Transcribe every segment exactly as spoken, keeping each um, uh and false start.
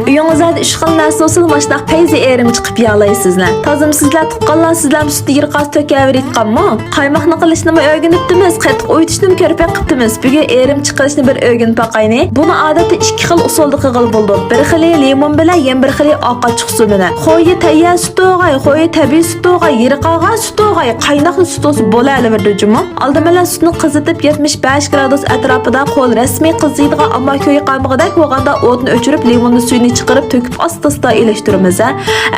ئۆيىڭىزدە ئۈچ خىل نەرسە بولسىلا ماشۇنداق پەيزى ئېرىم چىقىپ يالايسىزلەر. تازىمۇ سىزلەر تۇغقانلار، سىزلەرمۇ سۈتنى يىرىقاس تۆكەۋېرىدىغانمۇ؟ قايماقنى قىلىشنىمۇ ئۆگىنىپتىمىز، قېتىق ئويۇتۇشنىمۇ كۆرپەك قىپتىمىز. بۈگۈن ئېرىم چىقىرىشنى بىر ئۆگىنىپ باقايلى. بۇنى ئادەتتە ئىككى خىل ئۇسۇلدا قىلغىلى بولىدۇ. بىر خىلى لىمون بىلەن، يەنە بىر خىلى ئاق ئاچچىق سۇ بىلەن. خويى تەييار سۈتى بولغاي، خويى تەبىئىي سۈتى بولغاي، يىرىقالغان سۈتى بولغاي، قايناقلا سۈت بولسا بولۇۋېرىدۇ جۇمۇ. ئالدى بىلەن سۈتنى قىزىتىپ، يەتمىش بەش گرادۇس ئەتراپىدا قول رەسمىي قىزىيدىغان، ئەمما كۆيۈپ قالمىغۇدەك بولغاندا ئوتنى ئۆچۈرۈپ، لىموننىڭ سۈيىنى چىقىرىپ تۆكۈپ ئاستا-ئاستا ئېلىشتۇرىمىز.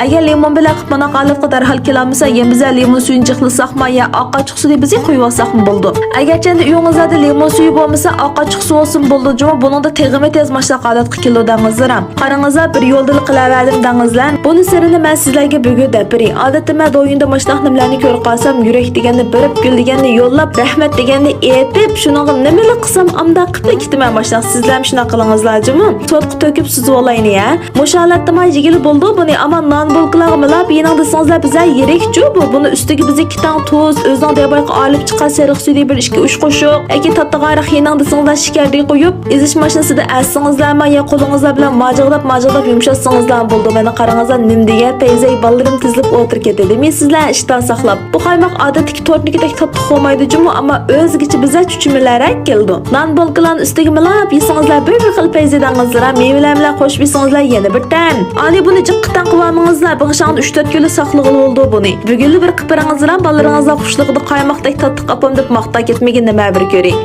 ئەگەر لىمون بىلەن قىلىپ مانا ھالەتكە دەرھال كېلەلمىسە، يەنە بىزە لىمون سۈيىنى جىقلىساقمۇ يا ئاق ئاچچىق سۈتى بىزى قۇيۇۋالساقمۇ بولىدۇ. ئەگەر چەندە ئۆيىڭىزلەردە لىمون سۈيى بولمىسا، ئاق ئاچچىق سۇ بولسىمۇ بولىدۇ جۇمۇ، بۇنىڭدا تېخىمۇ تېز ماشۇنداق ھالەتكە كېلىدۇ دەڭىزلىرىم. قاراڭىزلار، بىر يولدىلا قىلىۋەردىم دەڭىزلەر. بۇنى سىرىنى مەن سىزلەرگە بۈگۈن دەپ بېرەي. ئادەتتە مەن دويىندا ماشۇنداق نېمىلەرنى كۆرۈپ قالسام، يۈرەك دېگەننى بېرىپ، گۈل دېگەننى يوللاپ، رەھمەت دېگەننى ئېيتىپ، شۇنىڭغا نېمىلا قىلسام ئامدا قىپلا كېتىمەن ماشۇنداق. سىزلەرمۇ شۇنداق قىلىڭىزلار جۇمۇ. سوتقا تۆكۈپ سۈزۈۋالايلى ھە. مۇشۇ ھالەتتىمۇ يېگىلى بولىدۇ بۇنى، ئەمما نان بولكىلارغا مىلاپ يېنىڭ دېسىڭىزلەر بىزە يىرىك جۇ بۇ. بۇنى ئۈستىگە بىزى ئىككى تاڭ تۇز، ئۆزىنىڭ دېبايقا ئايلىنىپ چىققان سېرىق سۈيىدىن بىر ئىككى ئۈچ قوشۇق ياكى تاتىغانراق يېنىڭ دېسىڭىزلەر شېكەردىن قويۇپ، ئېزىش ماشىنىسىدا ئەزسىڭىزلەرمۇ يا قولىڭىزلار بىلەن ماجىغىلاپ، ماجىغىلاپ يۇمشاتسىڭىزلارمۇ بولىدۇ. مانا قاراڭىزلار، نېمە دېگەن پەيزەي، بالىلىرىم تىزىلىپ ئولتۇرۇپ كېتىدۇ. مەن سىزلەر ئىشتىن ساقلاپ. بۇ قايماق ئادەتتىكى تورتنىكىدەك تاتلىق بولمايدۇ جۇمۇ، ئەمما ئۆزگىچە بىزە چۈچۈمىلەرەك كېلىدۇ. نان بولكىلارنى ئۈستىگە مىلاپ يېسىڭىزلەر بىر خىل پەيزى دەڭىزلىرا، مېۋىلەر بىلەن قوشۇپ يېسىڭىزلەر يەنە بىر تەم. ئالىي بۇنى جىققا تەڭ قىلىۋالمىڭىزلار، بېغىشاڭدا ئۈچ تۆت كۈنلۈك ساقلىغىلى بولىدۇ بۇنى. بۈگۈنلا بىر قىلىپ بېرىڭىزلەر، بالىلىرىڭىزلار خۇشلۇقىدا قايماقتەك تاتلىق ئاپام دەپ ماختاپ كەتمىگىن نېمە بىر كۆرەي.